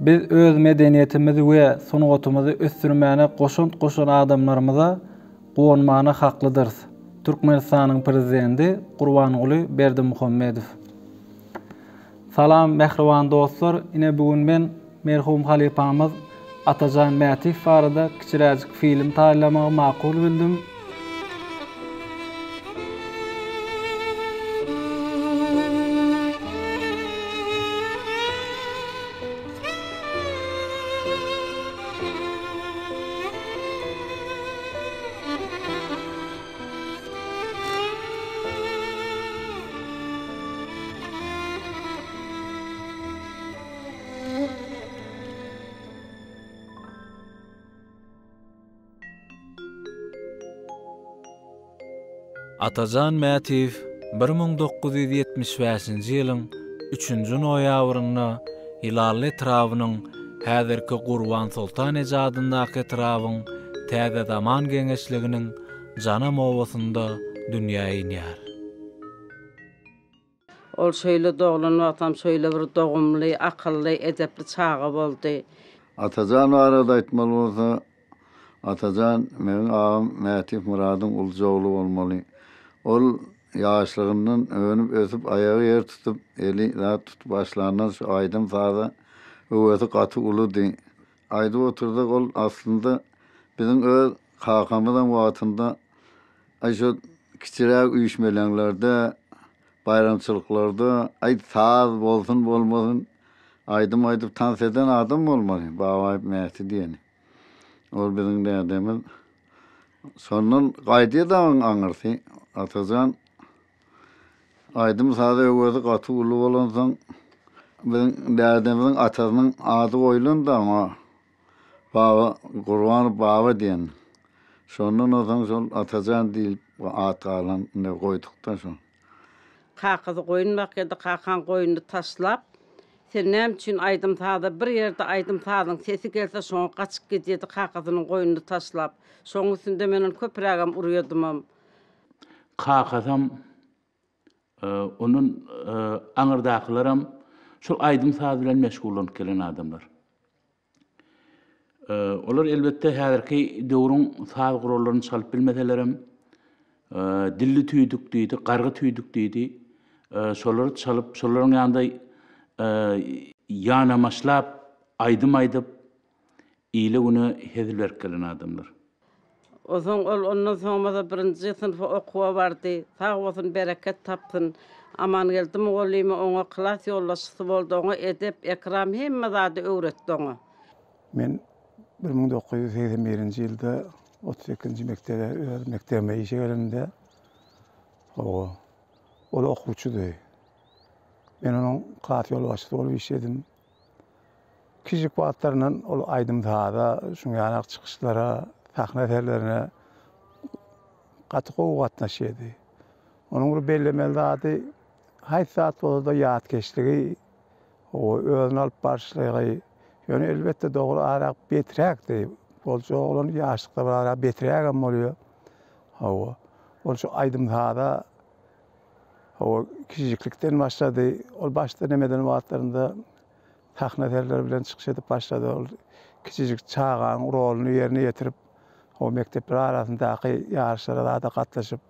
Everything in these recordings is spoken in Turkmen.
Biz öz medeniýetimizi we sungatymyzy ösdürmäne goşant goşan adamlarymyza guwanmana haklydyrys. Türkmenistanyň Prezidenti Gurbanguly Berdimuhamedow. Salam mähriban dostlar, ine bu gün men merhum halypamyz Atajan Mätiýew barada kiçiräjik film taýynlamagy makul bildim. Atajan Mätiýew 1975-nji ýylyň üçünji noýabrynda Ýylanly etrabynyň häzirki Gurbansoltan eje adyndaky etrabyň Täze Zaman geňeşliginiň Janam obasynda dünýä inýär. Ol şeýle doglan wagtam şeýle bir dogumly, akylly, edepli çaga boldy. Atajan barada aýtmaly bolsa, Atajan meniň agam Mätiýew Myradyň uluja ogly bolmaly. Ol ýaşlygyndan önüp-ösüp, aýagy ýer tutup, eli zat tutup başlandan şu aýdym-saza höwesi gaty uludy. Aýdyp otursak, ol aslynda biziň öz kakamyzam wagtynda Aý şo kiçiräk üýşmeleňlerde, baýramçylyklarda aý saz bolsun bolmasyn aýdym aýdyp tans eden adam bolmaly Babaýew Mäti diýeni. Ol biziň dädemiz. Şondan gaýdýar dagyň aňyrsy. Atajan aýdym-saza öwezi gaty uly bolansoň biziň dädemiziň atasynyň ady goýlan-da oňa. Baba Gurbanow Baba diýen. Şondan onsoň şol Atajan diýlip at galan indi goýdukda şo. Kakasy goýun bakýardy, kakaň goýnuny taşlap, Sen näme üçin aýdym-saza bir ýerde aýdym-sazyň sesi gelse şoňa gaçyp gidýärdi kakasynyň goýnuny taşlap. Şoň üstünde men ony köprägem urýardymam. Kakasam, ondan aňyrdakylaram şol aýdym-saz bilen meşgullanyp gelen adamlar. Olar elbetde häzirki döwrüň saz gurallaryny çalyp bilmeselerem, dilli tüýdük diýdi, gargy tüýdük diýdi. Şolary çalyp, şolaryň ýanynda ýanamaçlap aýdym aýdyp, ile-güne hezil berip gelen adamlar. Onsoň ol ondan soňamyza birinji synpa okuwa bardy. Sag bolsun, bereket tapsyn. Amangeldi mugallymy oňa klas ýolbaşçysy boldy, oňa edep, ekram hemme zady öwretdi oňa. Men 1981-nji ýylda 32-nji mekdebe, öz mekdebime işe gelenimde, hawa, ol okuwçydy. Men onuň klas ýolbaşçysy bolup işledim. Kiçijik wagtlaryndan ol aýdym-saza, şuň ýaly çykyşlara, sahna eserlerine gaty gowy gatnaşýardy. Onuň bir bellemeli zady, haýsy zat bolsa-da ýatkeşligi, özüni alyp baryşlygy, ýöne elbetde dogry arak beträkdi. Boljak oglan ýaşlykda bir arak beträgem bolýar. Hawa, ol şu aýdym-saza Hawa, kiçijiklikden başlady. Ol başda nemeden wagtlarynda sahna eserleri bilen çykyş edip başlady. Ol kiçijik çaganyň roluny ýerine ýetirip, hawa, mekdepler arasyndaky ýaryşlara zada gatnaşyp,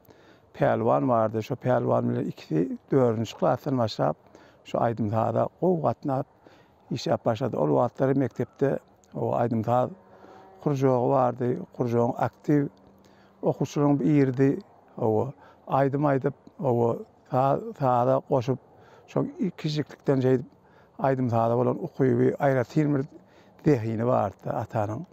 Pälwan bardy. Şo Pälwan bilen ikisi dördünji klasdan başlap, şu aýdym-saza gowy gatnap, işläp başlady. Ol wagtlary mekdepde hawa, aýdym-saz kružogy bardy. Kružogyň aktiw okuwçylaryň biridi. Hawa, aýdym aýdyp, hawa, saz, saza goşup, şo kiçijiklikden şeýdip aýdym-saza bolan ukyby, aýratyn bir zehini bardy atanyň.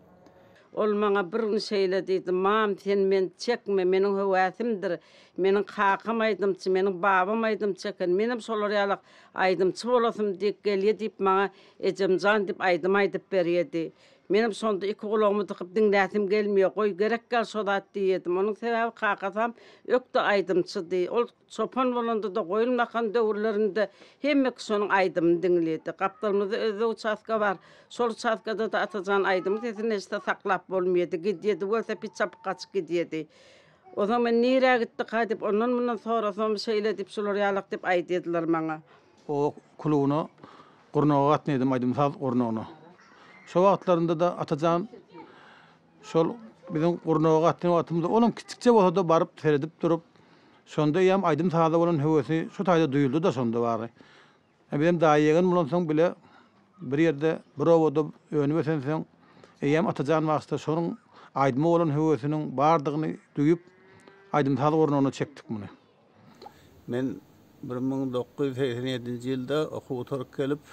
Ol maňa bir gün şeýle diýdi, Mam, sen meni çekme, meniň höwäsimdir. Meniň kakam aýdymçy, meniň babam aýdymçy eken, menem şolar ýalak aýdymçy bolasym diýip gelýä diýip maňa Ejemjan diýip aýdym aýdyp berýärdi. Menem şonda iki gulagymy dykyp diňläsim gelmeýär, goý, gerek däl şo zat diýýärdim. Onuň sebäbi kakasam ökde aýdymçydy. Ol çopan bolanda-da, goýun bakan döwürlerinde hemme kişi onuň aýdymyny diňleýärdi. Gapdalymyzda özbek uçastka bar. Şol uçastkada-da Atajan aýdymyň sesini eşitse saklap bolmaýardy. Gidýärdi, welosiped çapyp gaçyp gidýärdi. Onsoň men nirä gitdika diýip, ondan-mundan sorasam, şeýle diýip, şular ýalak diýip aýdýardylar maňa. O klubyna gurnaga gatnaýdym, aýdym-saz gurnagyna. Şo wagtlarynda-da Atajan şol biziň gurnaga gatnan wagtymyzda olam kiçjikje bolsa-da baryp seredip durup, şonda eýýäm aýdym-saza bolan höwesi şo taýda duýuldy-da şonda bary. Bizem daýy ýegen bolansoň bile bir ýerde, bir obada önüp ösensoň, eýýäm Atajan bagşyda şonuň aýdyma bolan höwesiniň bardygyny duýup, aýdym-saz gurnagyna çekdik muny. Men 1987-nji ýylda okuw gutaryp gelip,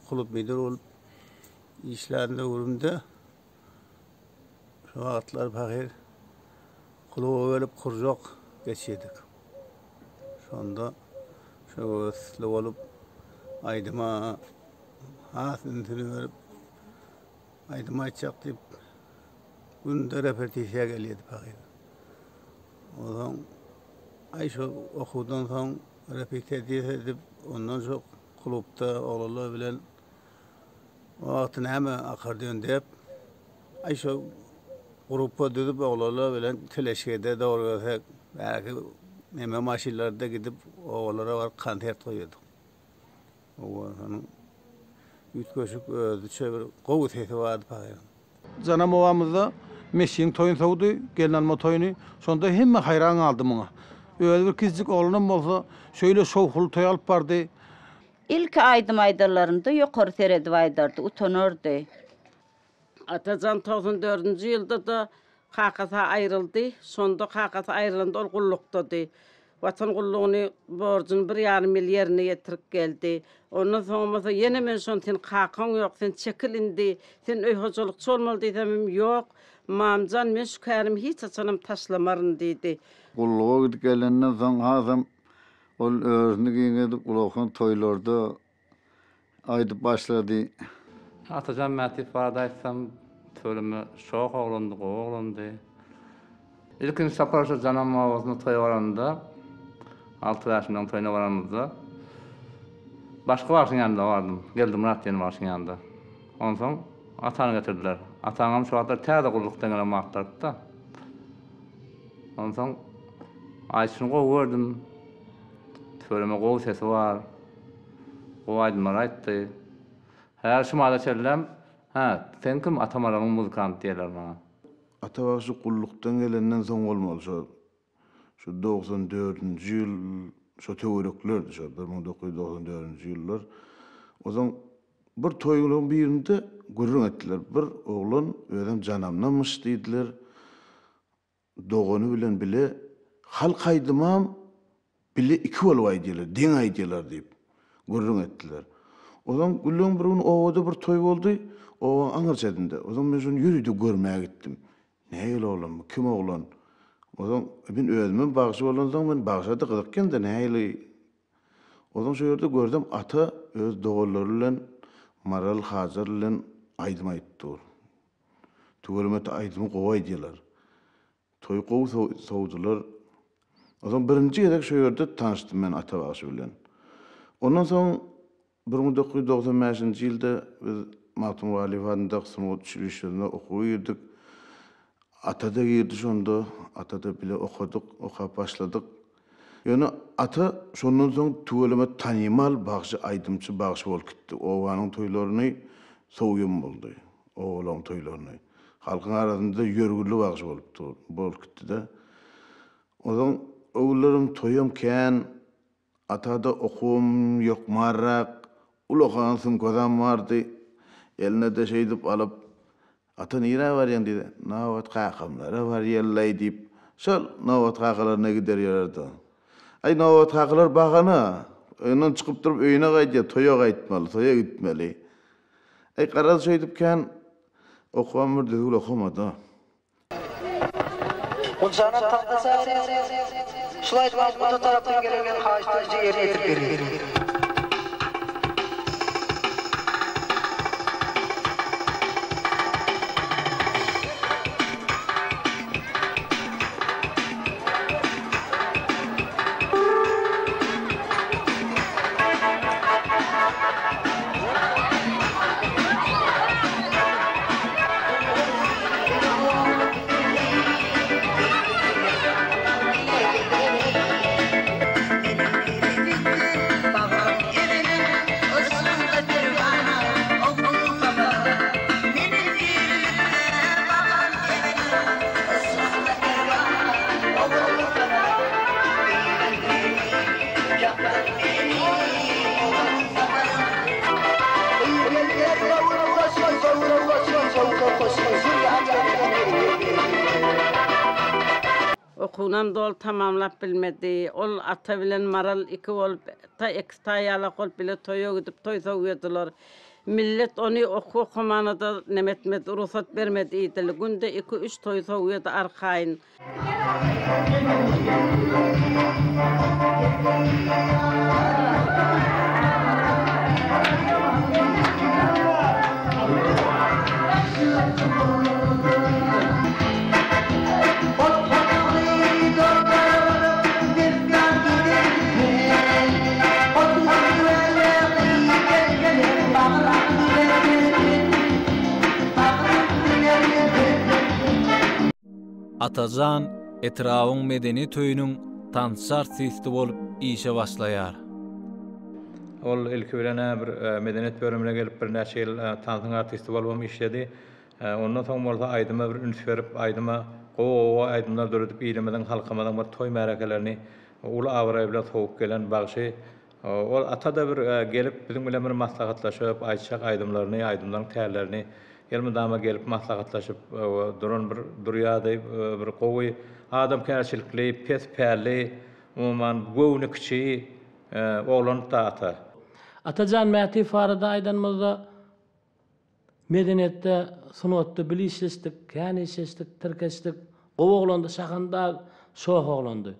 klub müdiri bolup işlän döwrümde şo wagtlar pahyr kluba gelip kurjak geçirdik. Şonda höwesli bolup aýdyma has ünsüni berip aýdym aýtjak diýip günde repetisiýa gelýärdi pahyr. Onsoň aý şo okuwdan soň repetisiýa edip ondan şo klubda oglanlar bilen O wagty näme akkordeon dep, aý şo gruppa düzüp oglanlar bilen teleşgede dogry gelsek, bärki neme maşynlarda gidip obalara baryp konsert goýýardyk. Owasynyň üýtgeşik özüçe bir gowy sesi bardy pahyryň. Janam obamyzda Meşigiň toýuny sowdy, gelnalma toýuny. Şonda hemme haýran galdy muňa. Özi bir kiçijik oglanam bolsa, şeýle şowhunly toý alyp bardy. Ilki aýdym aýdanlarynda ýokary seredip aýdardy, utanardy. Atajan 94 dördünji ýylda-da kakasy aýryldy. Şonda kakasy aýrylanda ol gullukdady. Watan gullugyny borjuny bir ýarym ýyl ýerine ýetirip geldi. Ondan soňam bolsa ýene men şony sen kakaň ýok, sen çekil indi, sen öý hojalykçy bolmaly diýsemem, ýok, mamjan men şu kärimi hiç haçanam taşlamaryn diýdi. Gulluga gidip gelenden soň hasam Ol örüsini giňedip ulakan toýlarda aýdyp başlady. Atajan Mätiýew barada aýtsam, tüweleme şoh oglandy, gowy oglandy. Ilkinji sapar şo Janam obasyna toýa baranymda, Alty bäşimleň toýuna baranymyzda başga bagşyň ýanynda bardym, Geldimyrat diýen bagşyň ýanynda. Onsoň Atany getirdiler. Ataňam şo wagtlar täze gullukdan gelen wagtlarydy-da. Onsoň aýdyşyny gowy gördüm. Tüweleme gowy sesi bar. Gowy aýdymlar aýtdy. Häzir şu mala çenlem, Hä, sen kim Atamaralyň muzykanty diýerler maňa. Ata bagşy gullukdan gelenden soň bolmaly şo şu 94-nji ýyl şo töwereklerdi şo 1994-nji ýyllar. Onsoň bir toýlaryň birinde gürrüň etdiler. Bir oglan özem janamdamyş diýdiler. Dogany bilen bile halk aýdymam bile iki bolup aýdýarlar, deň aýdýarlar diýip, gürrüň etdiler. Onsoň günleň bir güni obada bir toý boldy, obaň aňry çetinde. Onsoň men şony ýörite görmäge gitdim. Nähili oglan bu, kim oglan? Onsoň men özümem bagşy bolansoň men bagşa-da gyzykýan-da nähili. Onsoň şo ýerde görsem Ata öz doganlary bilen Maral, Hajar bilen aýdym aýdyp dur. Tüweleme aýdymy gowy aýdýarlar. Toýy gowy sowdular. Onsoň birinji gezek şo ýerde tanyşdym men Ata bagşy bilen. Ondan soň 1995-nji ýylda biz Magtymguly Alyýew adyndaky sungat uçilişşesine okuwa girdik. Ata-da girdi şonda. Ata-da bile okadyk, okap başladyk. Ýöne Ata şondan soň tüweleme tanymal bagşy, aýdymçy bagşy bolup gitdi. Obanyň toýlaryny sowýan boldy. Obalaryň toýlaryny. Halkyň arasynda ýörgünli bagşy bolup bolup gitdi-de. Onsoň o günlerem toýam kän, Atada okuwam ýokmarrak, ulakan sumkasam bardy. Eline-de şeýdip alyp, Ata nirä barýaň diýse, Nobat kakamlara barýan-laý diýip, şol Nobat kakalaryna gider ýörerdi. Aý, Nobat kakalar bahana. Ondan çykyp durup öýüne gaýdýar, toýa gaýtmaly, toýa gitmeli. Aý, garaz şeýdip kän okuwam bir düzgün okamady. Guljanam tagta Şul aýdymam guda tarapdan gelen men haýyşt özüçe ýerine ýetirip berýän. Okuwynam doly tamamlap bilmedi. Ol Ata bilen Maral iki bolup, ta ekiztaý ýalak bolup bile toýa gidip toý sowýadylar. Millet ony okuw okamana-da neme etmedi, rugsat bermedi idili. Günde iki-üç toý sowýady arkaýyn. Atajan etrabyň medeni töýüniň tansçy artisti bolup işe başlaýar. Ol ilki bilen-ä bir medeniýet bölümine gelip birnäçe ýyl tansyň artisti bolubam işledi. Ondan soň bolsa aýdyma bir üns berip, aýdyma gowy-gowy aýdymlar döredip ilimiziň, halkymyzyň bir toý märekelerini uly abraý bilen sowup gelen bagşy. Ol ata-da bir gelip biziň bilen bir maslahatlaşyp, aýtjak aýdymlaryny, aýdymlaryň tärlerini elmydama gelip maslahatlaşyp duran bir durýardy. Bir gowy adamkärçilikli, pes pälli, umuman göwni kiçi oglandy-da ata. Atajan Mätiýew barada aýdanymyzda, Medeniýetde, sungatda bile işleşdik, kän işleşdik, tirkeşdik. Gowy oglandy, şahandaz, şoh oglandy.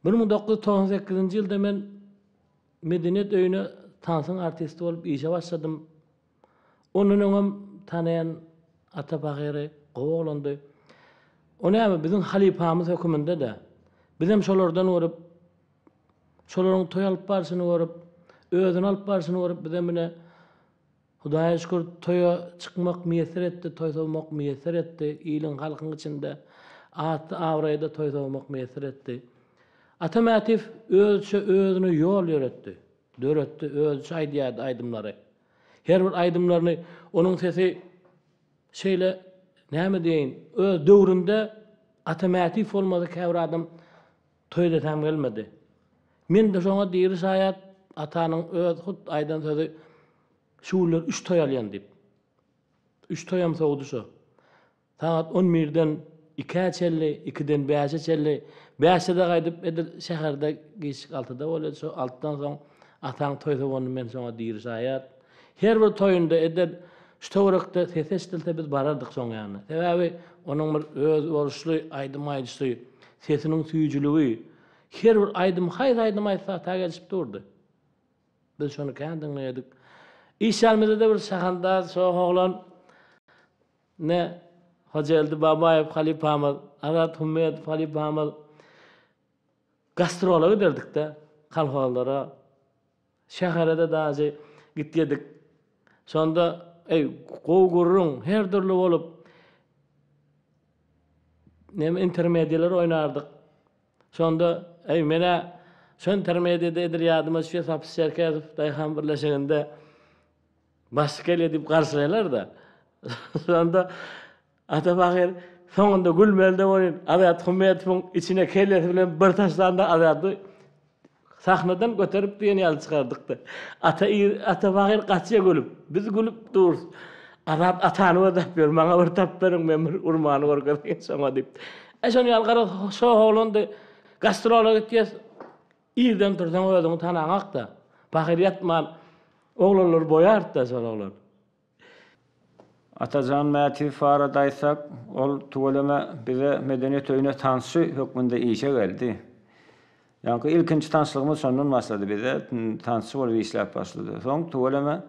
1998-nji ýylda men Medeniýet öýüne tansyň artisti bolup işe başladym. Ondan öňem tanaýan Ata pahyry gowy oglandy. O näme, biziň halypamyz höküminde-de. Bizem şolardan görüp, Şolaryň toý alyp barşyny görüp, özüni alyp barşyny görüp bizem ine Hudaýa şükür toýa çykmak miýesser etdi, toý sowmak miýesser etdi, iliň, halkyň içinde atly-abraýda toý sowmak miýesser etdi. Ata Mätiýew özüçe özüne ýol ýöretdi, döretdi, özüçe aýdýardy aýdymlary. Her bir aýdymlaryny onuň sesi şeýle näme diýeýin, öz döwründe Ata Mätiýew bolmasa käbir adam Toý edesäm gelmedi. Men-de şoňa diri şaýat, atanyň öz hut aýdan sözi Şu günler üç toý alýan diýip. Üç toýam sowdy şo. Sagat on birden ikä çenli, ikiden bäşe çenli, bäşde-de gaýdyp edil şäherde giçlik altyda bolýady şo, altydan soň ataň toý sowanyny men şoňa diri şaýat. Her bir toýunda edil şu töwerekde ses eşidilse biz barardyk şoň ýanyna. Sebäbi onuň bir özboluşly aýdym aýdyşy, sesiniň süýjüligi, her bir aýdym haýsy aýdym aýtsa ata gelşip durdy. Biz şony kän diňleýärdik. Işanymyzda-da bir şahandaz şoh oglan ne Hojageldi Babaýew halypamyz, Azat Hümmedow halypamyz gastrola giderdik-de kolhozlara. Şähere-de daşy gitýedik. Şonda, eý, gowy gürrüň, her dürli bolup, neme intermediýalar oýnardyk. Şonda, eý, men-ä şo intermediýada edil ýadyma düşýär, Sapyş Çerkezow daýhan birleşiginde Başlyk gelýär diýip garşylaýarlar-da. Şonda Ata pahyr soňunda gülmeli-de welin, Azat Hümmetowyň içine kellesi bilen bir taşlanda Azady sahnadan göterip diýen ýaly çykardyk-da. Ata Ata pahyr gaçýar gülüp. Biz gülüp durus. Azat Atany gözläp ýör, maňa bir tap beriň, men bir urmany görkezeýin şoňa diýip. E şonuň ýaly garaz şoh oglandy. Gastrola gitýäs. Irden tursaň özüňi tanaňak-da. Pahyr ýatman oglanlary boýardy-da şol oglan. Atajan Mätiýew barada aýtsak, ol tüweleme bize Medeniýet öýüne tansçy hökmünde işe geldi. Ýaňky ilkinji tanşlygymyz şondan başlady bize tansçy bolup işläp başlady. Soň tüweleme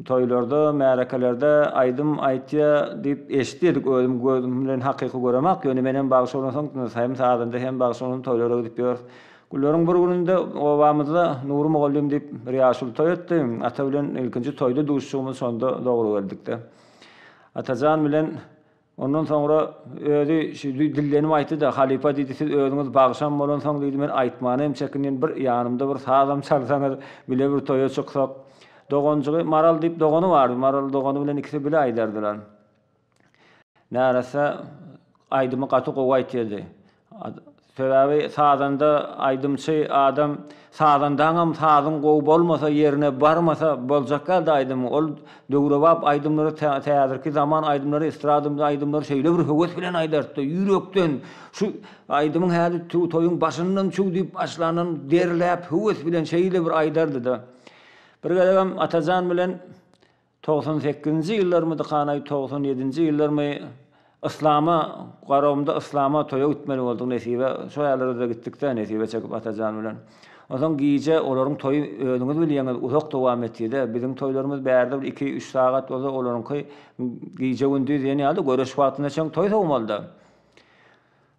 toýlarda, märekelerde aýdym aýtýa diýip eşitýärdik özüm gözüm bilen hakyky göremak ýöne menem bagşy bolansoň hem sazanda hem bagşy bolansoň toýlara gidip ýörüs. Günleriň bir gününde obamyzda Nury mugallym diýip bir ýaşuly toý etdi. Ata bilen ilkinji toýda duşuşygymyz şonda dogry geldikde. Atajan bilen ondan soňra özi şu dillenip aýtdy-da, Halypa diýdi, siz özüňiz bagşam bolansoň diýdi, men aýtmana hem çekinýän, bir ýanymda bir sazam çalsaňyz, bile bir toýa çyksak. Doganjygy Maral diýip dogany bardy. Maral dogany bilen ikisi bile aýdardylar. Neresse aýdymy gaty gowy aýtýardy. Sebäbi sazanda, aýdymçy adam sazandaňam sazyň gowy bolmasa, ýerine barmasa boljak däldi aýdymyň. Ol döwrebap aýdymlary, täzirki zaman aýdymlary, estrada aýdymlary şeýle bir höwes bilen aýdardy-da, ýürekden şu aýdymyň häli toýuň başyndan çüw diýip başlandan derläp höwes bilen şeýle bir aýdardy-da. Bir gezegem Atajan bilen 98-nji ýyllarmydykanay, 97-nji ýyllarmy Yslama, Garagumda Yslama toýa gitmeli bolduk Nesibe, şo ýerlere-de gitdik-dä Nesibe çekip Atajan bilen. Onsoň gije olaryň toýy özüňiz bilýäňiz uzak dowam etýär-de, biziň toýlarymyz bärde bir iki-üç sagat bolsa, olaryňky gije-gündiz diýen ýaly göreş wagtyna çen toý sowmaly-da.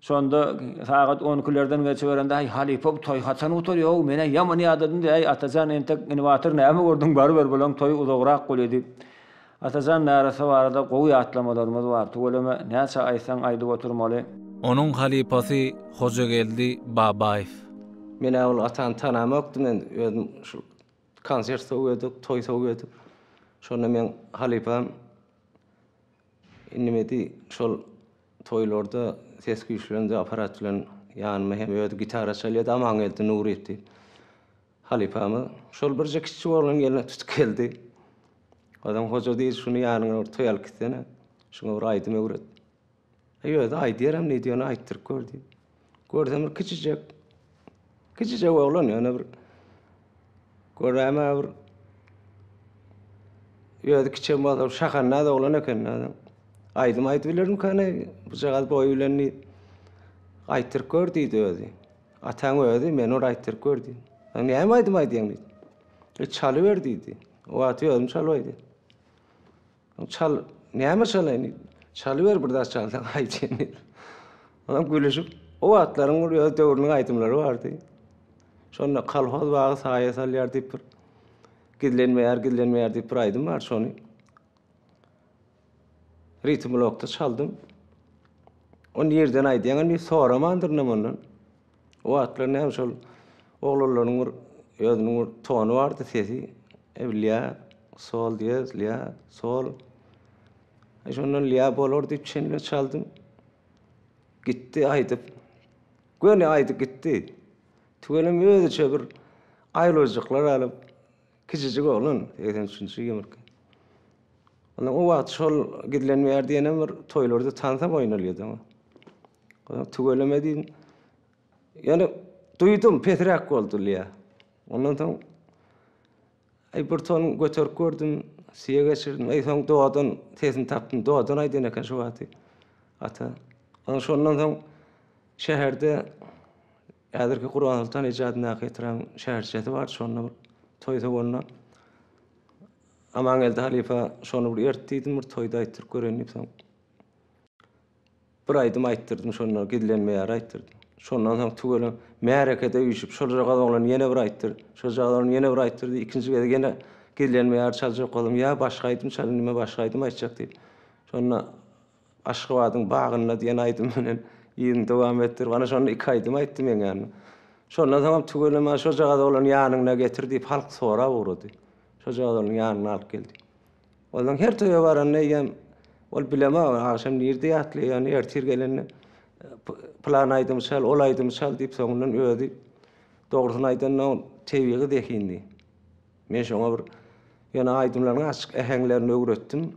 Şonda sagat on ikilerden geçiberende, Aý, halypa, bu toý haçan gutarýa-ow, men-ä ýaman ýadadym diýdi. Äý, Atajan, entek inibatyr näme gördüň, baryber, bulaň toýy uzagrak bolýa diýip. Atajan närese barada gowy ýatlamalarymyz bar. Tüweleme, näçe aýtsaň aýdyp oturmaly. Onuň halypasy Hojageldi Babaýew. Men-ä ol atany tanamokdym, men özüm şul konsert sowýardyk, toý sowýardyk. Şonda meň halypam Indimedi şol toýlarda ses güýçlendirici aparat bilen ýanyma hem özi gitara çalýardy Amangeldi Nuryýew diýip halypamyz. Şol birje kiçijik oglan eline tutup geldi. Onsoň hoja diýdi şuny ýanyňa bir toý alyp gitsene. Şuňa bir aýdym öwret. Eý özi aýdýaram diýdi ýöne aýtdyryp gör diýdi. Görsem bir kiçijek kiçijek oglan ýöne bir göräýme bir özi kiçem bolsa şahandaz oglan eken. Aýdym aýdyp bilermikäni bujagaz boýy bilen diýip aýtdyryp gör diýdi özi. Ataň özi meni bir aýtdyryp gör diýdi. Näme aýdym aýdýaň diýdi. E çalyber diýdi. O wagty özüm çalyp aýdýan. Çal, näme çalaýyn? Çalyber bir zat çalsaň aýdýan diýdi. Olam gülüşip, o wagtlaryň bir öz döwrüniň aýdymlary bardy. Şonda kolhoz bagy saýa salýar diýip bir gizlenmeýär, gizlenmeýär diýip bir aýdym bar şony. Ritm blokda çaldym. O nirden aýdýaň diýip soramandyrynam ondan. O wagtlar näme şol oglanlaryň bir özüniň bir tony bardy sesi. E lýa, sol diýez, lýa, sol. E şondan lýa bolar diýip çenle çaldym. Gitdi aýdyp. Göni aýdyp gitdi. Tüweleme özüçe bir aýlajyklar alyp kiçijik oglan 83-nji ýylky. Ondan o wagt şol gizlenmeýär diýenem bir toýlarda tansam oýnalýardy. Tüweleme diýdim. Ýöne duýdum, pesräk boldy diýýär. Ondan soň aý bir ton göterip gördüm, siýe geçirdim. Aý soň dodan sesini tapdym. Dodan aýdan eken şu wagty. Ata. Ondan şondan soň şäherde häzirki Gurbansoltan eje adyndaky etrabyň şäherçesi bar, şonda bir toý sowanda Amangeldi halypa şony bir ert diýdim, bir toýda aýtdyryp göreýin diýip soň Bir aýdym aýtdyrdym şonda, gizlenmeýär aýtdyrdym. Şondan soň tüweleme märekede üýşüp, şoljagaz oglan ýene bir aýtdyr, şoljagaz oglan ýene bir aýtdyr diýip, ikinji gezek ýene gizlenmeýär çaljak boldum. Ýa başga aýdym çal, indi men başga aýdym aýtjak diýip. Şonda Aşgabadyň bagynda diýen aýdym bilen yzyny dowam etdirip, ana şonda iki aýdym aýtdy meň ýanymda. Şondan soňam tüweleme şojagaz oglany ýanyňda getir diýip halk sorap ugrady. Şojagaz oglany ýanyna alyp geldi. Onsoň her toýa baranda eýýäm ol bilemok, agşam nirde ýatlaýar, ýöne ertir gelende pylan aýdymy çal, ol aýdymy çal diýip soňundan özi dogrusyny aýdanda ol tebigy zehinli. Men şoňa bir ýöne aýdymlaryň açyk äheňlerini öwretdim.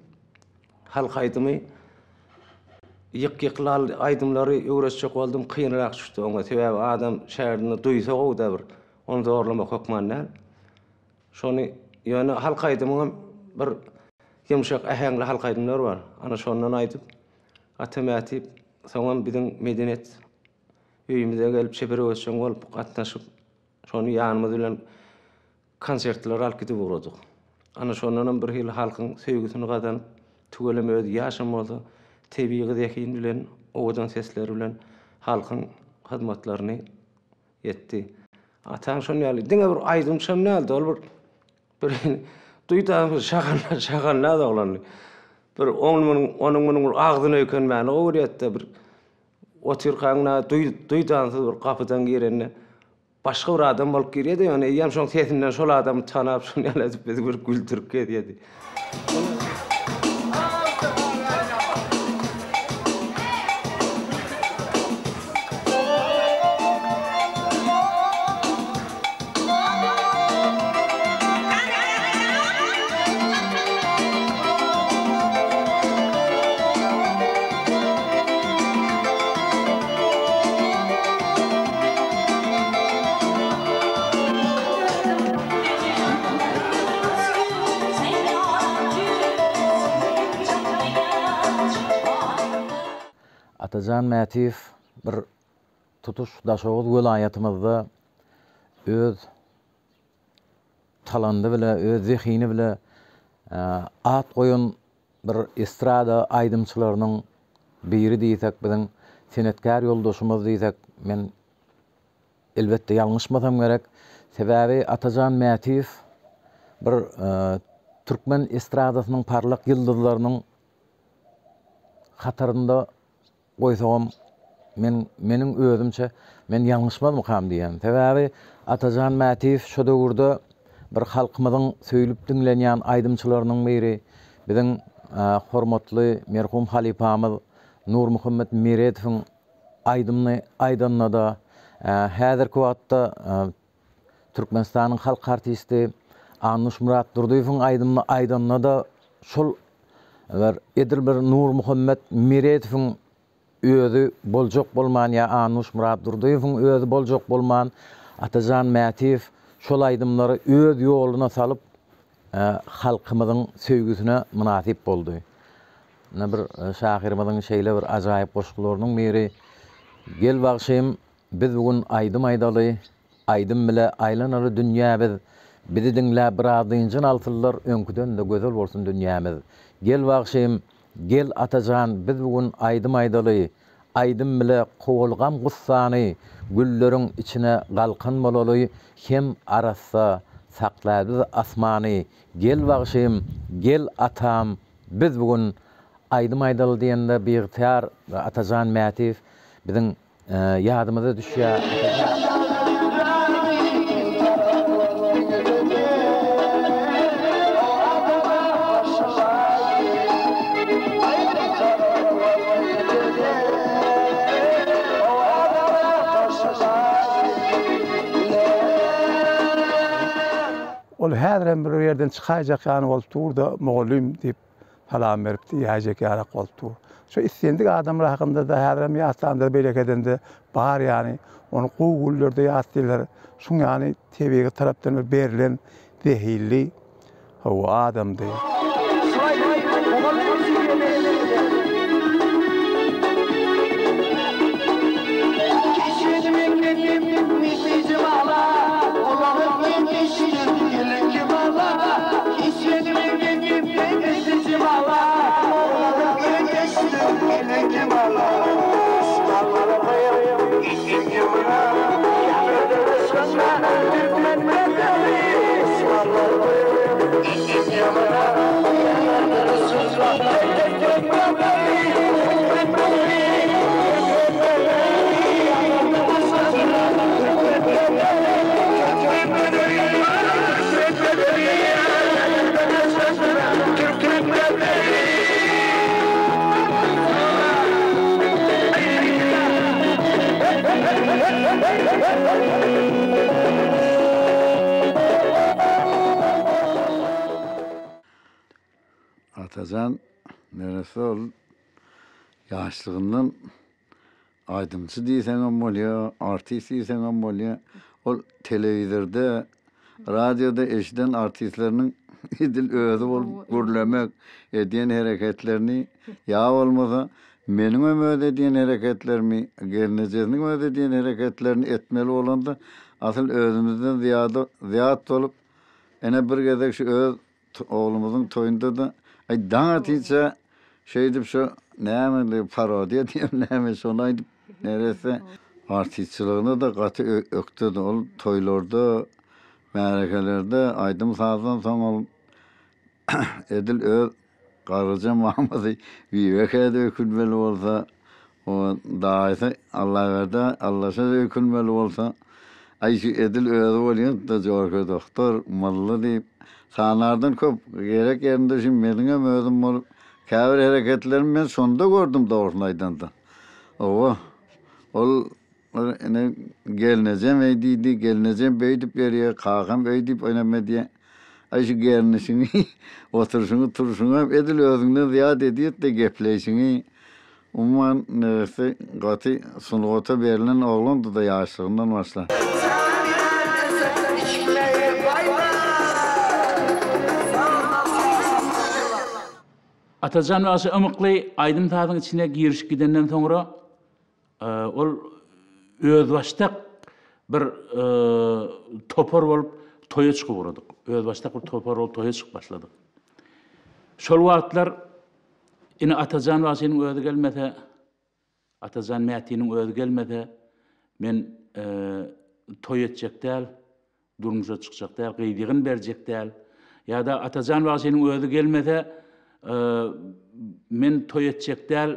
Halk aýdymy ýyk-ýyk lal aýdymlary öwretjek boldum, kynrak düşdi oňa. Sebäbi adam şägirdini duýsa gowy-da bir, ony zorlamak hökman däl. Şony ýöne halk aýdymyňam bir ýumşak äheňli halk aýdymlar bar. Ana şondan aýdyp Ata Mätip soňam biziň medeniýet öýümize gelip çeper höwesjeň bolup gatnaşyp şony ýanymyz bilen konsertlere alyp gidip ugradyk. Ana şondanam bir hili halkyň söýgüsini gazanyp tüweleme özi ýaşam bolsa tebigy zehin bilen owadan sesleri bilen halkyň hyzmatlaryny Etdi. Ataň şon ýaly diňe bir aýdymçam däldi, ol bir bir duýdansyz şahan şahandaz oglandy. Bir onuň munuň onuň munuň bir agzyny öýkenmäni gowy görýärdi-de bir otyrkaň na duý duýdansyz bir gapydan girende başga bir adam bolup girýärdi, ýöne eýýäm şoň sesinden şol adamy tanap şon ýaly edip bizi bir güldürip gezýärdi. Atajan Mätiýew bir tutuş Daşoguz welaýatymyzda öz talandy bile, öz zehini bile at goýan bir estrada aýdymçylarynyň biri diýsek, biziň senetkär ýoldaşymyz diýsek, men elbetde ýalňyşmasam gerek. Sebäbi Atajan Mätiýew bir türkmen estradasynyň parlak ýyldyzlarynyň hatarynda goýsagam men meniň özümçe men ýalňyşmazmykam diýýän. Sebäbi Atajan Mätiýew şo döwürde bir halkymyzyň söýlüp diňlenýän aýdymçylarynyň biri, biziň hormatly merhum halypamyz Nurmuhammet Meredowyň aýdymyny aýdanda-da, häzirki wagtda Türkmenistanyň halk artisti Annuşmyrat Durdyýewiň aýdymyny aýdanda-da şol bir edil bir Nurmuhammet Meredowyň özi boljak bolman ýa Annuşmyrat Durdyýewiň özi boljak bolman Atajan Mätiýew şol aýdymlary öz ýoluna salyp halkymyzyň söýgüsine mynasyp boldy. Ine bir şahyrymyzyň şeýle bir ajaýyp goşgularynyň biri Gel bagşym Biz bu gün aýdym aýdaly, Aýdym bile aýlanaly dünýä biz, Bizi diňläp biraz dynjyn alsynlar, Öňküden-de gözel bolsun dünýämiz. Gel bagşym, gel Atajan, biz bu gün aýdym aýdaly, Aýdym bile kowaly gam-gussany, Gülleriň içine galkan bolaly, Hem arassa saklaý biz asmany. Gel bagşym, gel atam, biz bu gün aýdym aýdaly diýende biygtyýar Atajan Mätiýew biziň Ýadymyza düşýär. Ol häzirem bir ýerden çykaýjak ýaly bolup dur-da, mugallym diýip, Salam berip diýäýjek ýalak bolup dur. Şo islendik adamlar hakynda-da häzirem ýatlanda beýleki edende bar ýany ony gowy günlerde ýatlaýarlar. Şuň ýaly tebigy tarapdan bir berlen zehinli hawa adamdy. Atajan neresse ol ýaşlygyndan Aýdymçy diýseňem bolýar, artist diýseňem bolýar. Ol telewizorda, radioda eşiden artistleriniň edil özi bolup gürlemek, edýän hereketlerini ýa bolmasa meniňem öz edýän hereketlerimi, gelnejesiniň öz edýän hereketlerini etmeli bolanda asyl özümizden zyýada zyýat bolup ene bir gezek şu öz Oglumyzyň toýunda-da, aý, daň atynça şeýdip şo näme parodiýa diýem näme şony aýdyp neresse artistçiligine-de gaty ökdedi. Ol toýlarda, märekelerde aýdym-sazdan soň ol edil öz Garryja mamasy Bibeke-de ökünmeli bolsa, O daýysy Allaberdä Allaşa öýkünmeli bolsa, aý şu edil özi bolýan-da Jorke dogtor, Mylly diýip, sanardan köp, gerek ýerinde şu meniňem özüm bolup, käbir hereketlerimi men şonda gördüm dogrusyny aýdanda. Owa, ol bir ine gelnejem eý diýdi, gelnejem beýdip berýär, kakam öýdip oýnam edýär. Aý şu gernişiňi, oturyşyňy, turşuňam edil özüňden zyýat edýär-de gepleýşiňi. Umuman neresse gaty sungata berlen oglandy-da ýaşlygyndan başlap. Atajan bagşy ymykly aýdym-sazyň içine girişip gidenden soňra ol özbaşdak bir topar bolup toýa çykyp ugradyk. Özbaşdak bir topar bolup toýa çykyp başladyk. Şol wagtlar ine Atajan bagşynyň özi gelmese, Atajan Mätiniň özi gelmese, men toý etjek däl, durmuşa çykjak däl, gyz ýygyn berjek däl. Ýa-da Atajan bagşynyň özi gelmese, men toý etjek däl,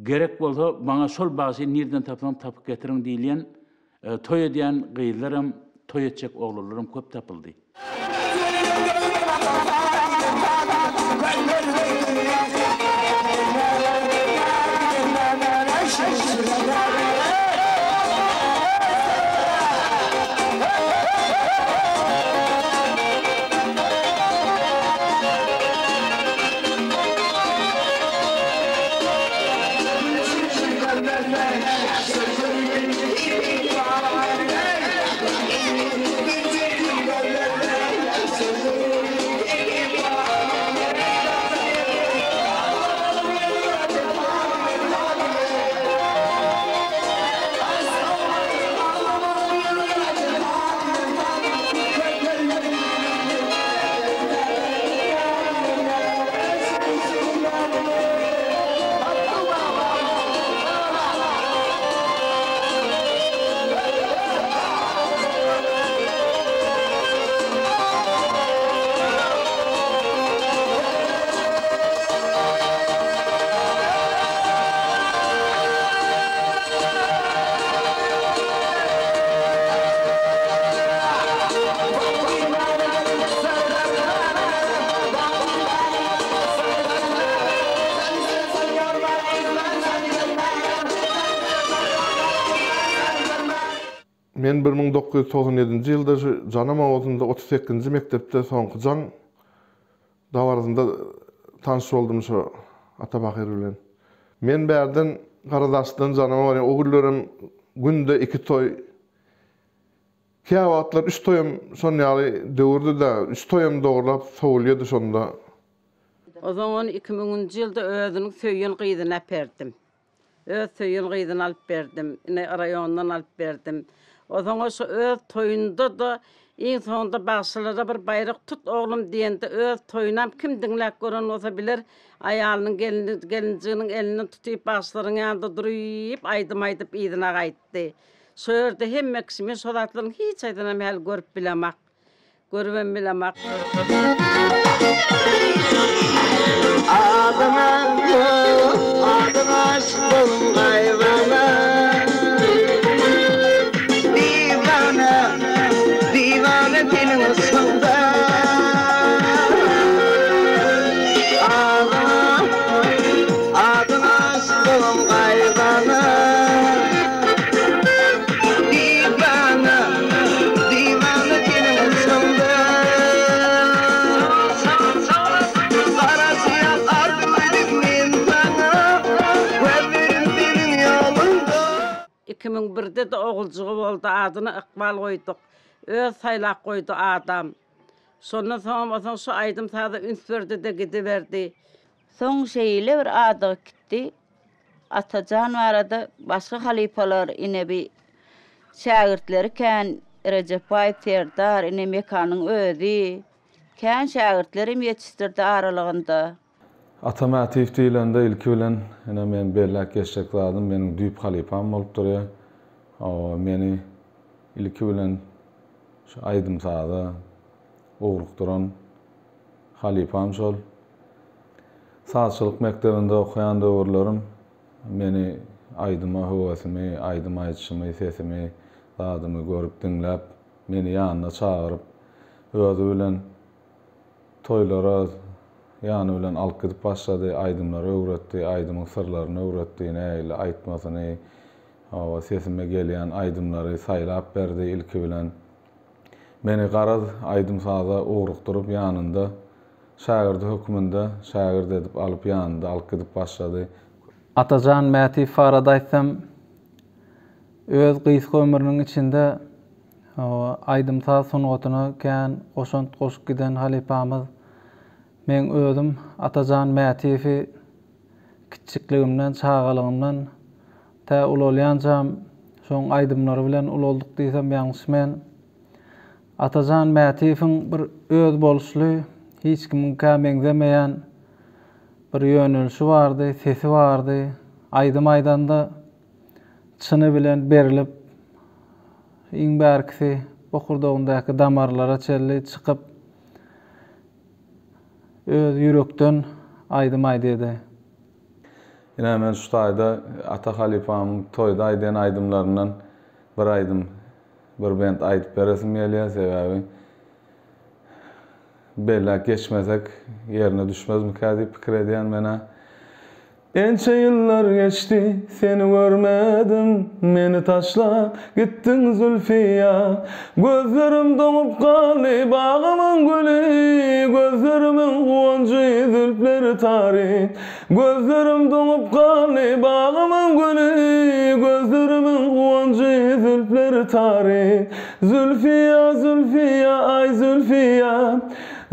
gerek bolsa maňa şol bagşyny nirden tapsaň tapyp getiriň diýilýän toý edýän gyzlaram, toý etjek oglanlaram köp tapyldy. Men 1997-nji ýylda şu Janam obasynda 38-nji mekdepde soňky jaň dabarasynda tanyş boldum şu Ata Bahyr bilen. Men bärden Garadaşdan Janama barýan. O günlerem günde iki toý, käwagtlar üç toýam şon ýaly döwürdi-dä, üç toýam dogrulap sowulýardy şonda. Onsoň ony iki müňünji ýylda özüniň söýen gyzyny äperdim. Öz söýen gyzyny alyp berdim. Ine, raýondan alyp berdim. Onsoň ol şo öz toýunda-da, iň soňunda bagşylara bir baýrak tut oglum diýende, öz toýunam kim diňläp gören bolsa biler, aýalynyň gelni, gelinjiginiň elinden tutyp bagşylaryň ýanynda duryp aýdym aýdyp yzyna gaýtdy. Şo ýerde hemme kişi, men şo zatlaryň hiç haýsynam häli görüp bilemak. Görübem bilemak. Adyňa adyňa aşykdym gaýybana Diwana diwana seniň yşkyňda Adyňa adyňa aşykdym gaýybana Diwana, diwana seniň yşkyňda Garaşýan arzuw edip men saňa Gözlerim seniň ýoluňda. 2001-de-de oguljygy boldy, adyna Ykbal goýduk. Öz saýlap goýdy adam. Şondan soňam osaň şu aýdym-saza üns berdi-de gidiberdi. Soň şeýle bir adygyp gitdi. Atajan barada başga halypalar ine bi şägirtleri kän Rejepbaý Serdar ine Mekanyň özi kän şägirtlerem ýetişdirdi aralygynda. Ata Mätiýew diýlende ilki bilen ine men belläp geçjek zadym meniň düýp halypam bolup durýar. Hawa meni ilki bilen şu aýdym-saza ugrukdyran halypam şol. Sazçylyk mekdebinde okaýan döwürlerim meni aýdyma höwesimi, aýdym aýdyşymy, sesimi, zadymy görüp, diňläp, meni ýanyna çagyryp, özi bilen toýlara ýany bilen alyp gidip başlady, aýdymlary öwretdi, aýdymyň syrlaryny öwretdi, nähili aýtmasyny, hawa, sesime gelýän aýdymlary saýlap berdi ilki bilen. Meni garaz aýdym-saza ugrukdyryp ýanynda şägirdi hökmünde şägirt edip alyp ýanynda alyp gidip başlady. Atajan Mätiýew barada aýtsam, öz gysga ömrüniň içinde aýdym-saz sungatyna kän goşant goşup giden halypamyz. Meň özüm Atajan Mätiýewi kiçjikligimden, çagalygymdan tä ulalýançam şoň aýdymlary bilen ulaldyk diýsem ýalňyşmaýan. Atajan Mätiýewiň bir özboluşly, hiç kimiňkä meňzemeýän bir ýönelişi bardy, sesi bardy. Aýdym aýdanda çyny bilen berlip, iň bärkisi bokurdagyndaky damarlara çenli çykyp, öz ýürekden aýdym aýdýdy. Ine men şu taýda Ata halypamyň toýda aýdýan aýdymlaryndan bir aýdym, bir bent aýdyp beresim gelýär, sebäbi belläp geçmesek ýerine düşmezmikä diýip pikir edýän men-ä. Ençe ýyllar geçdi, seni görmedim, Meni taşlap gitdiň Zülfiýa. Gözlerim doňup galdy, bagymyň güli, Gözlerimiň guwanjy, zülpleri tary. Gözlerim doňup galdy, bagymyň güli, Gözlerimiň guwanjy, zülpleri tary. Zülfiýa, Zülfiýa, aý Zülfiýa,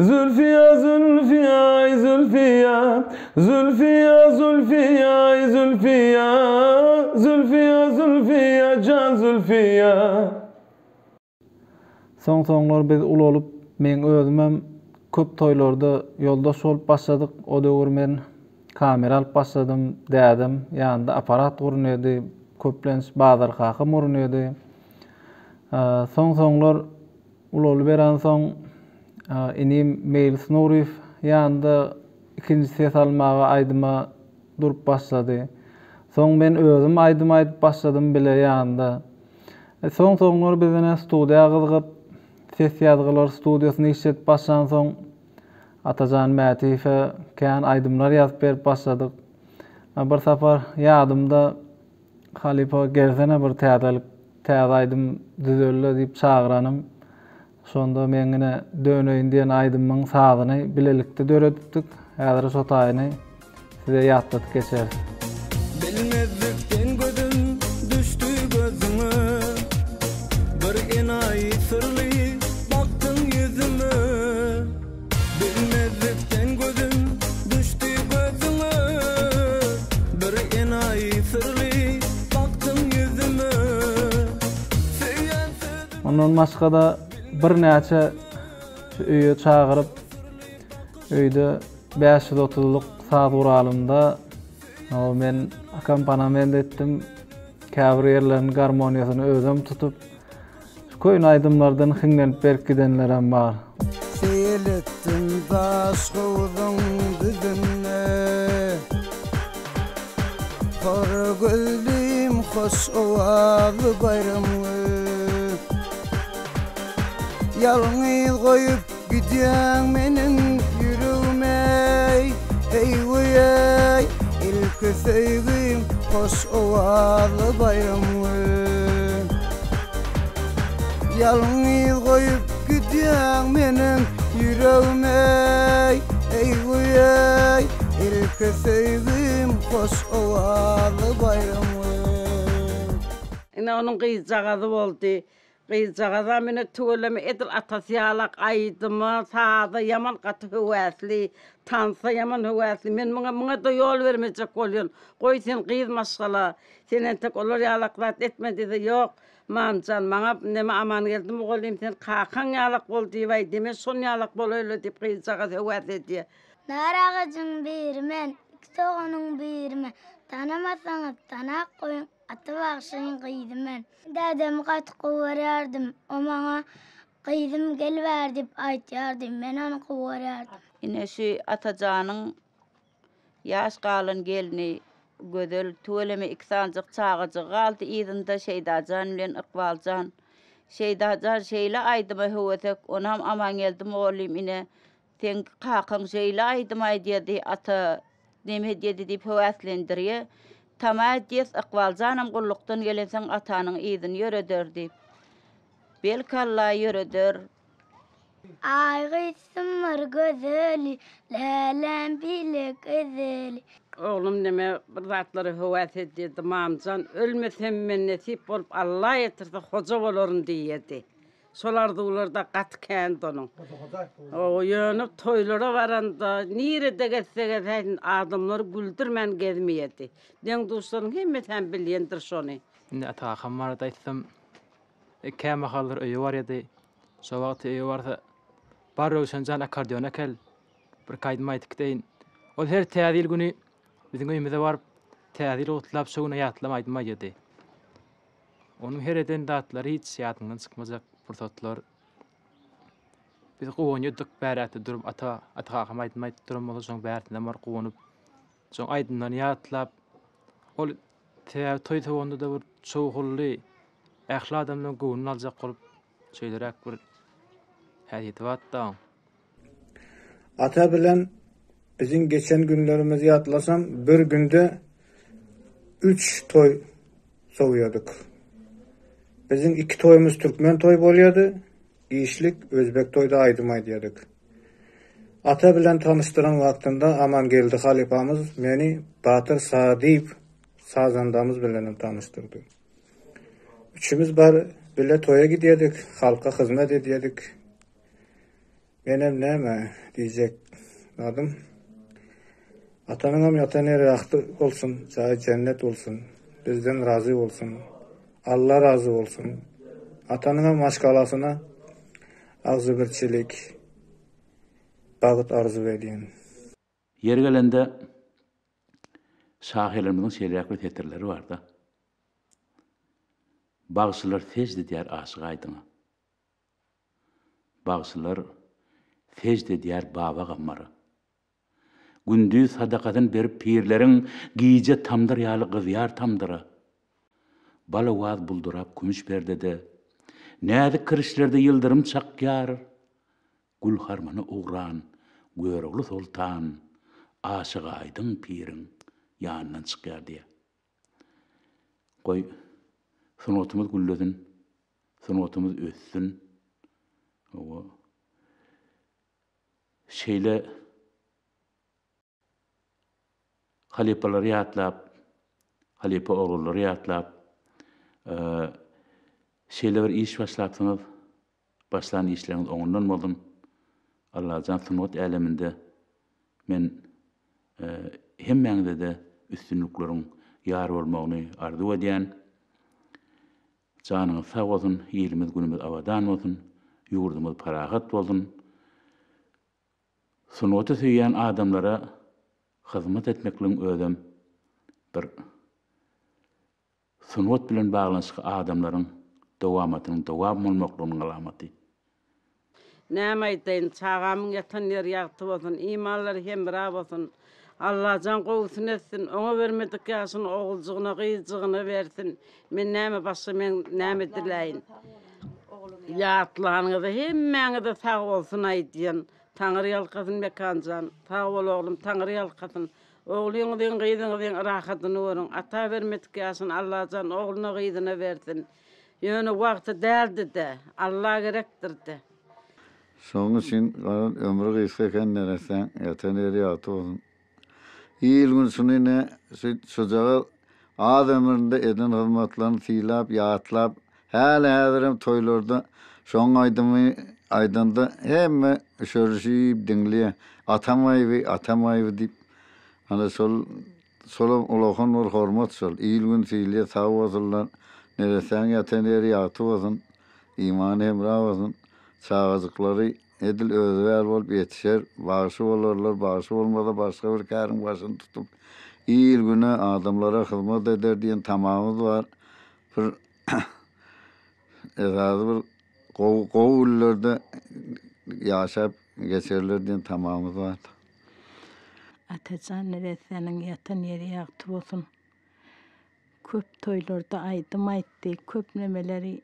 Zülfiýa, Zülfiýa, aý Zülfiýa, Zülfiýa, Zülfiýa, aý Zülfiýa, Zülfiýa, Zülfiýa, jan Zülfiýa. Soň-soňlar biz ulalyp, meň özümem köp toýlarda ýoldaş bolup başladyk. O döwür men kamera alyp başladym. Dädem ýanynda apparat gurunýardy. Köplenç Bazar kakam gurunýardy. Soň-soňlar ulalyberensoň inim Meýlis Nuryýew ýanynda ikinji ses almaga aýdyma durup başlady. Soň men özüm aýdym aýdyp başladym bile ýanynda. Soň-soňlar biz ine studiýa gyzygyp, ses ýazgylar studiýasyny işledip başlansoň, Atajan Mätiýewe kän aýdymlar ýazyp berip başladyk. Bir sapar ýadymda Halypa gelsene bir täzelik, täze aýdym düzeli diýip çagyranym. Şonda meň ine Döneýin diýen aýdymyň sazyny bilelikde döredipdik. Häzir şo taýyny size ýatladyp geçeris. Bilmezlikden gözüm düşdi gözüňe Bir enaýy syrly bakdyň ýüzüme Bilmezlikden gözüm düşdi gözüňe Bir enaýy syrly bakdyň ýüzüme Söýen sözüm Ondan başga-da birnäçe şu öýe çagyryp, öýde 530-lyk saz guralynda men akkompanament etdim. Käbir ýerleriniň garmoniýasyny özüm tutup, şu köne aýdymlardan hiňlenip berip gidenlerem bar. Seýil etdim Daşhowzuň düzünde. Hor gözlim hoş owazly Baýramgül. Ýalňyz goýup gidýäň meniň ýüregimi-eý, heý-weý-eý, Ilki söýgim hoş owazly Baýramgül. Ýalňyz goýup gidýäň meniň ýüregimi-eý, heý-weý-eý, Ilki söýgim hoş owazly Baýramgül. Ine onuň gyzjagazy boldy. Gyzjagazam ine tüweleme edil atasy ýalak aýdyma, saza ýaman gaty höwäsli, tansa ýaman höwäsli. Men muňa muňa-da ýol bermejek bolýan. Goý sen gyz maşgala, sen entek olar ýalak zat etme diýse, ýok, mamjan, maňa neme Amangeldi mugallym sen kakaň ýalak bol diýip aýdýa, men şon ýalak bolaýla diýip gyzjagaz höwäs edýä. Nar agajyň biri men, iki doganyň biri men. Tanamasaňyz tanap goýuň, Ata bagşyň gyzy men. Dädemi gaty gowy görýärdim. O maňa Gyzym gel bäri diýip aýtýardy. Men ony gowy görýärdim. Ine şu Atajanyň ýaş galan gelni Gözel tüweleme iki sanjyk çagajygy galdy yzynda Şeýdajan bilen Ykbaljan. Şeýdajan şeýle aýdyma höwesek, onam Amangeldi mugallym ine Seň kakaň şeýle aýdym aýdýady, ata neme edýedi diýip höwäslendirýä. Tama edýäs, Ykbaljanam gullukdan gelensoň atanyň yzyny ýöreder diýip. Belki Alla ýöreder. Aý gyzsymyr gözeli, Läläm bile gezeli. Oglum neme bir zatlara höwäs edýärdi, Mamjan, ölmesem men nesip bolup Alla ýetirse hoja bolaryn diýýärdi. Şol arzuwlar-da gaty kändi onuň. Hawa, ýöne toýlara baranda, nirede gezse gezäýsin, adamlary güldürmän gezmeýärdi. Deň-duşlaryň hemmesäm bilýändir şony. Indi ata kakam barada aýtsam, kämahallar öýe barýardy. Şo wagty öýe barsa, Bar Röwşen jan akkordeona kel, birki aýdym aýdyp gideýin. Ol her Täze ýyl güni biziň öýümize baryp, Täze ýyly gutlap, şo güne ýatlama aýdym aýdýardy. Onuň her eden zatlary hiç ýadyňdan çykmajak pursatlar. Biz guwanýardyk bäräkde durup ata ata kakam aýdym aýdyp duran bolsa şoň bärsine baryp guwanyp şoň aýdymlaryny ýatlap ol sebäbi toý sowanda-da bir şowhunly ähli adamlaryň göwnüni aljak bolup şeýleräk bir häsiýeti bardy-da oň. Ata bilen biziň geçen günlerimizi ýatlasam, bir günde üç toý sowýadyk. Biziň iki toýumyz türkmen toý bolýady, giçlik özbek toýda aýdym aýdýadyk. Ata bilen tanyşdyran wagtynda Amangeldi halypamyz meni Batyr Sadyýew sazandamyz bilenem tanyşdyrdy. Üçümiz bar bile toýa gidýädik, halka hyzmat edýädik. Menem näme diýjek zadym, Atanyňam ýatan ýeri ýagty bolsun, jaýy jennet bolsun, bizden razy bolsun, Alla razy bolsun. Atanyňam maşgalasyna agzybirçilik, bagt arzuw edýän. Ýeri gelende, şahyrlarymyzyň şeýleräk bir setirleri bar-da. Bagşylar sežde edýär Aşyk Aýdyňa. Bagşylar sežde edýär Baba Gammara. Gündiz sadakasyn berip pirleriň Gije tamdyr ýaly gyzýar tamdyra. Bal owaz buldurap kümüş perdede, Näzik kirişlerde ýyldyrym çakýar. Gül harmana ugran Görogly soltan Aşyk Aýdyň piriň ýanyndan çykýar diýýär. Goý, sungatymyz güllesin, Sungatymyz össün. Hawa. Şeýle halypalary ýatlap, halypa oglanlary ýatlap, şeýle bir iş başlapsyňyz, başlan işleriňiz oňundan bolsun. Allajan sungat äleminde men hemmäňize-de üstünlikleriň ýar bolmagyny arzuw edýän. Janyňyz sag bolsun, ilimiz günümiz abadan bolsun, ýurdumyz parahat bolsun. Sungaty söýýän adamlara hyzmat etmekligiň özem bir sungat bilen baglanyşykly adamlaryň dowamatynyň dowam bolmaklygynyň alamaty. Näme aýdaýyn, çagamyň ýatan ýeri ýagty bolsun, imanlary hemra bolsun. Allajan gowusyny etsin, oňa bermedik ýaşyny oguljygyna, gyzjygyna bersin. Men näme başga men näme diläýin. Ýatlanyňyza hemmäňize sag bolsun aýdýan. Taňry ýalkasyn Mekanjan. Sag bol oglum, Taňry ýalkasyn. Ogluňyzyň, gyzyňyzyň rahatyny görüň. Ata bermedik ýaşyny Allajan ogluna, gyzyna bersin. Ýöne wagty däldi-dä. Alla gerekdir-dä. Şonuň üçin garaz ömri gysga eken neressäň ýatan ýeri ýagty bolsun. Il-gün şuny ine şu şujagaz az ömründe eden hyzmatlaryny sylap ýatlap häli-häzirem toýlarda şoň aýdymy aýdanda hemme üşerişip diňleýär. Atam aýby, atam aýby diýip. Ana şol Şolam ulakan bir hormat şol. Il-gün sylýa sag bolsunlar. Neressäň ýatan ýeri ýagty bolsun. Imany hemra bolsun. Çagajyklary edil özi ýaly bolup ýetişer. Bagşy bolarlar, bagşy bolmasa başga bir käriň başyny tutup il-güne, adamlara hyzmat eder diýen tamamyz bar. Bir esasy bir gowy gowy günlerde ýaşap geçerler diýen tamamyz bar. Atajan neressäniň ýatan ýeri ýagty bolsun. Köp toýlarda aýdym aýtdy, köp nemeleri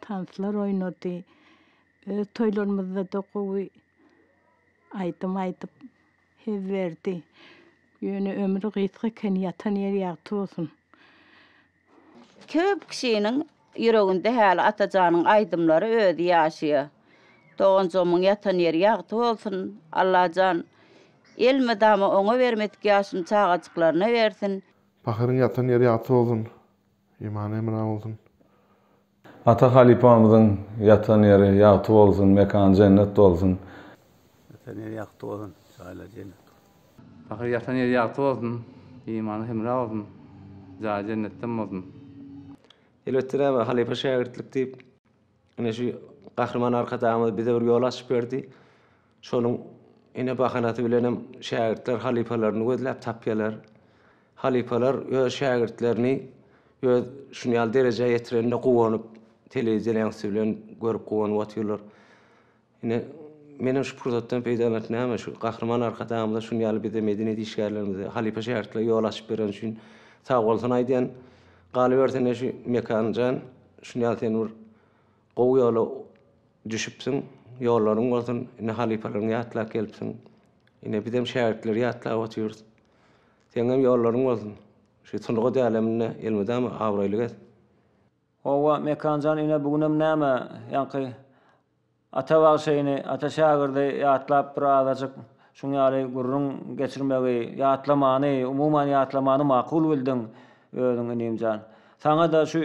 tanslar oýnady. Öz toýlarymyzda-da gowy aýdym aýdyp hez berdi. Ýöne ömri gysga eken, ýatan ýeri ýagty bolsun. Köp kişiniň ýüreginde häli Atajanyň aýdymlary özi ýaşaýar. Doganjygymyň ýatan ýeri ýagty bolsun, Allajan elmydama oňa bermedik ýaşyny çagajyklaryna bersin. Pahyryň ýatan ýeri ýagty bolsun. Imany hemra bolsun. Ata halypamyzyň ýatan ýeri ýagty bolsun, mekany jennet bolsun. Ýatan ýeri ýagty bolsun, jaýlary jennet bolsun. Pahyr ýatan ýeri ýagty bolsun, imany hemra bolsun, jaýy jennetden bolsun. Elbetde näme, halypa şägirtlik diýip, ine şu Gahryman Arkadagymyz bize bir ýol açyp berdi. Şonuň ine bahanasy bilenem şägirtler halypalaryny gözläp tapýarlar. Halypalar öz şägirtlerini öz şuny ýaly derejä ýetirenine guwanyp, telewideniýäň üsti bilen görüp guwanyp otyrlar. Ine, menem şu pursatdan peýdalanyp näme şu Gahryman Arkadagymyza şuny ýaly bize medeniýet işgärlerimize, halypa şägirtlere ýol açyp bereni üçin sagbolsun aýdýan. Galyberse ine şu Mekan jan, şuny ýaly sen bir gowy ýola düşüpsiň, ýollaryň bolsun, ine halypalaryňy ýatlap gelipsiň. Ine bizem şägirtleri ýatlap otyrys. Seňem ýollaryň bolsun. Şu sungat äleminde elmydama abraýly gez. Howwa, Mekanjan ine bu günem näme, ýaňky Ata bagşyny, ata şägirdi ýatlap bir azajyk şuň ýaly gürrüň geçirmegi, ýatlamany, umuman ýatlamany makul bildiň özüň inimjan. Saňa-da şu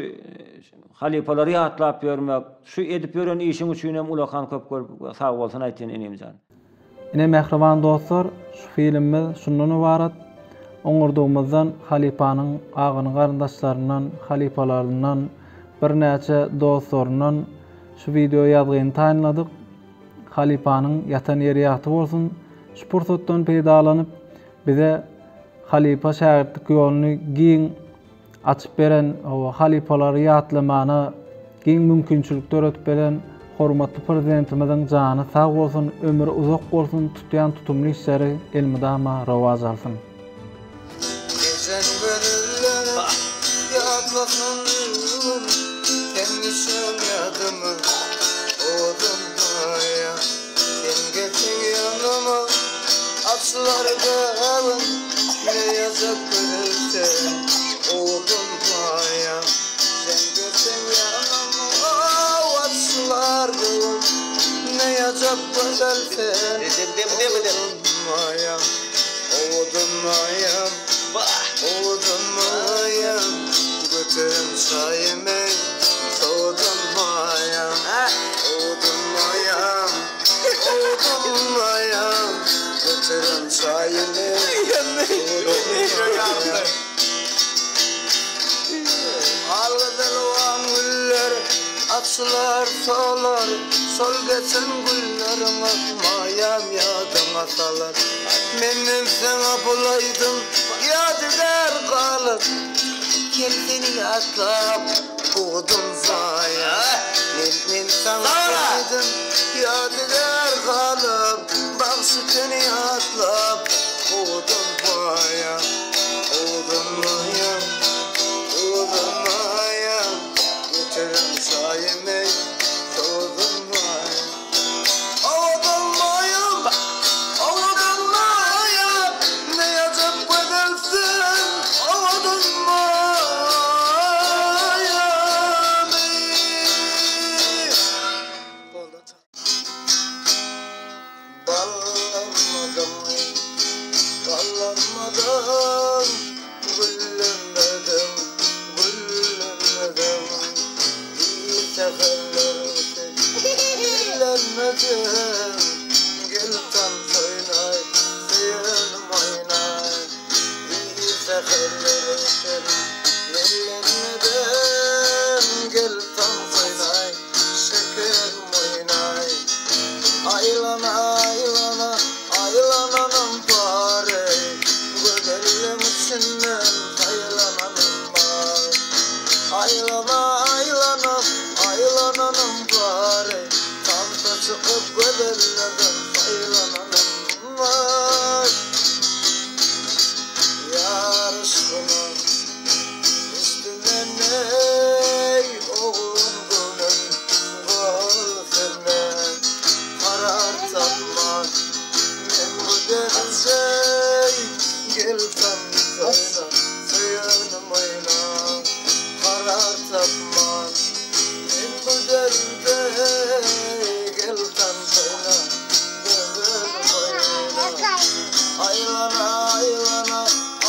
halypalary ýatlap ýörmek, şu edip ýören işiň üçinem ulakan köp köp sagbolsun aýtýan inimjan. Ine mähriban dostlar şu filmimiz şundan ybarat. Oňurdugymyzdan halypanyň agany garyndaşlaryndan, halypalaryndan, birnäçe dostlaryndan şu wideo ýazgyny taýynladyk. Halypanyň ýatan ýeri ýagty bolsun. Şu pursatdan peýdalanyp bize halypa şägirtlik ýoluny giň açyp beren, halypalary ýatlamana giň mümkinçilik döredip beren hormatly Prezidentimiziň jany sag bolsun, ömri uzak bolsun, tutýan tutumly işleri elmydama rowaç alsyn. Gezen gözeller ýatlasyn gün, Sen düşen ýadyma owadan maýa. Sen gelseň ýanyma açylar göwün, Ne ýazak gözel sen owadan maýa. Sen gelseň ýanyma açylar göwün, Ne ýazak gözel sen owadan maýa. Owadan maýam, owadan maýam, Göteren çaýymy sowadan maýam. Owadan maýam, owadan maýam, Göteren çaýymy sowadan maýam. Al-gyzylwan güller açylar, solar, Şol geçen günleriňi maýam ýadyňa salar. Menden saňa bulaýdym ýadygär galar, Gel seni ýatlap ugdum zaýa. Menden saňa bulaýdym ýadygär galar, Bagşy seni ýatlap ugdum zaýa. Ugdum maýa, ugdum maýa, Göteren çaýymy sowdum maýa. Owadan maýam, owadan maýam, Ne ajap gözelsiň, owadan maýam, eý. Ballanmadyň, ballanmadyň, Güllenmediň, güllenmediň, Ir säherler sen ellenmediň, Gel tans oýnaý, söýenim oýnaý. Ir säherler sen ellenmediň, Gel tans oýnaý, şekerim oýnaý. Aýlana, aýlana, aýlananym bar eý, Gözelleň içinden saýlananym bar. Aýlana, aýlana, aýlananym bar eý, Tansa çykyp gözellerden saýlananym bar. Ýar yşkyna düşdüm men eý, Oglan göwnüm gol senden karar tapman men bu derde gel tans oýna söýenim oýna karar tapman men bu derde gel tans oýna gözelim oýna aýlana aýlana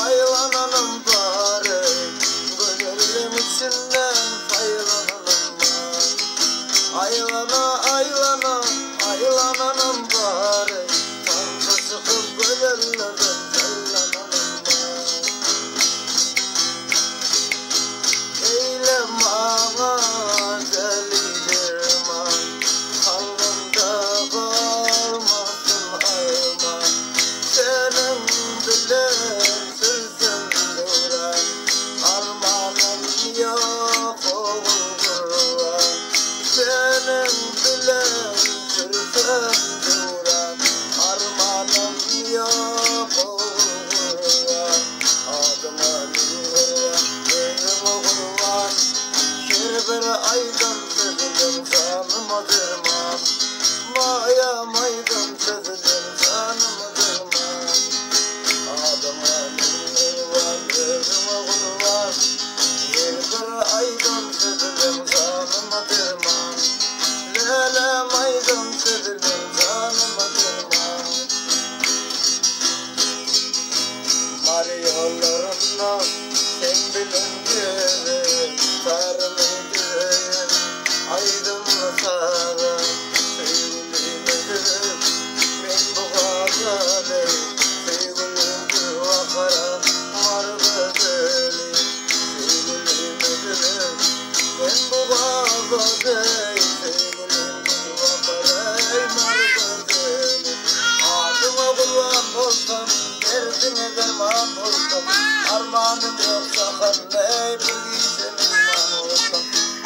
aýlananym bar eý gözelliň içinden saýlananym bar. Gözellerden sallananam bar. Eýle maňa däli derman, Kalbymda galmasyn arman. Seniň bilen sürsem döwran, Armanym ýok ogul gurban. Seniň bilen sürsem döwran, Armanym ýok ogul gurban. Adyňa men gurban, özüňe gurban, Her bir aýdan sözüň janyma derman. Maýam aýdan sözüň janyma derman. Adyňa men gurban, özüňe gurban, Her bir aýdan sözüň janyma derman. Läläm aýdan sözüň janyma derman. Mary ýollarynda seň bilen gezip, Sarymy düzeýin aýdymly saza. Söýgülime düzüp men bu gazaly, Söýgülim Gülbahara, Mary gözeli. Söýgülime düzüp men bu gazaly, Söýgülim Gülbahara, Mary gözeli. Adyňa gurban bolsam, Derdiňe derman bolsam, Armanym ýok jahanda, eý, bir gije myhman bolsam.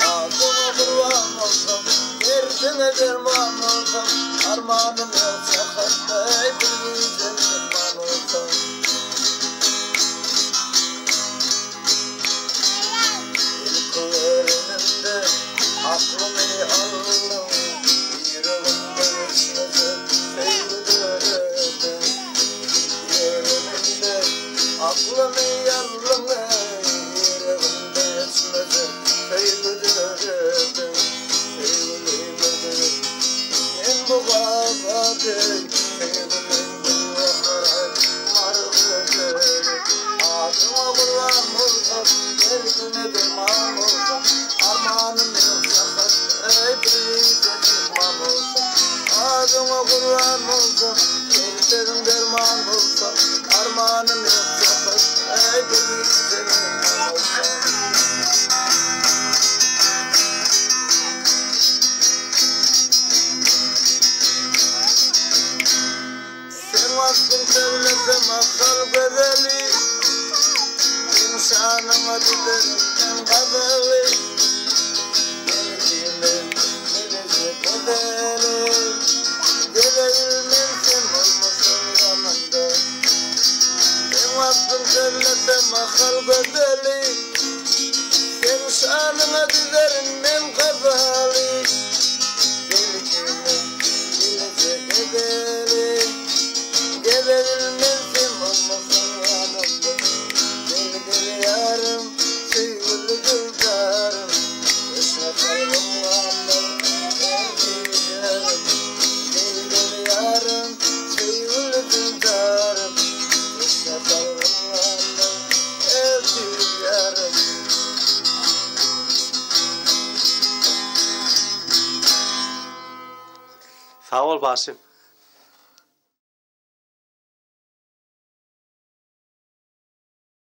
Adyňa gurban bolsam, Derdiňe derman bolsam, Armanym ýok jahanda, eý, bir gije myhman bolsam. Ilki görenimde aklymy aldyň, Ýüregimde öçmejek söýgi döretdiň. Görenimde aklymy aldyň, Ýüregimde öçmejek söýgi döretdiň. Söýgülim ödül, men bu gaba deý, Söýgülim gülbahar, Mary gözeli. Adyňa gurban bolsam, derdine derman bolsam, Armanym ýok jahan, eý, bir gije myhman bolsam. Adyňa gurban bolsam, seň sözüň derman bolsa, Armanym ýok jahan, eý, bir gije myhman bolsam. Seň waspyň sözlesem ahal gözeli, Seň şanyňa düzerin men gazaly. Gelişime meleje gözeli, Gezebilmen sen bolmasaň ýanymda. Seň waspyň sözlesem ahal gözeli, Seň şanyňa düzerin men gazaly. Gelişime meleje gözeli, Gezebilmen sen bolmasaň ýanymda. Gel gel ýarym, söýgüli dildarym, Teşne kalbym gandyr, eziz ýarym. Gel gel ýarym, söýgüli dildarym, Teşne kalbym gandyr, eziz ýarym. Sag bol bagşym.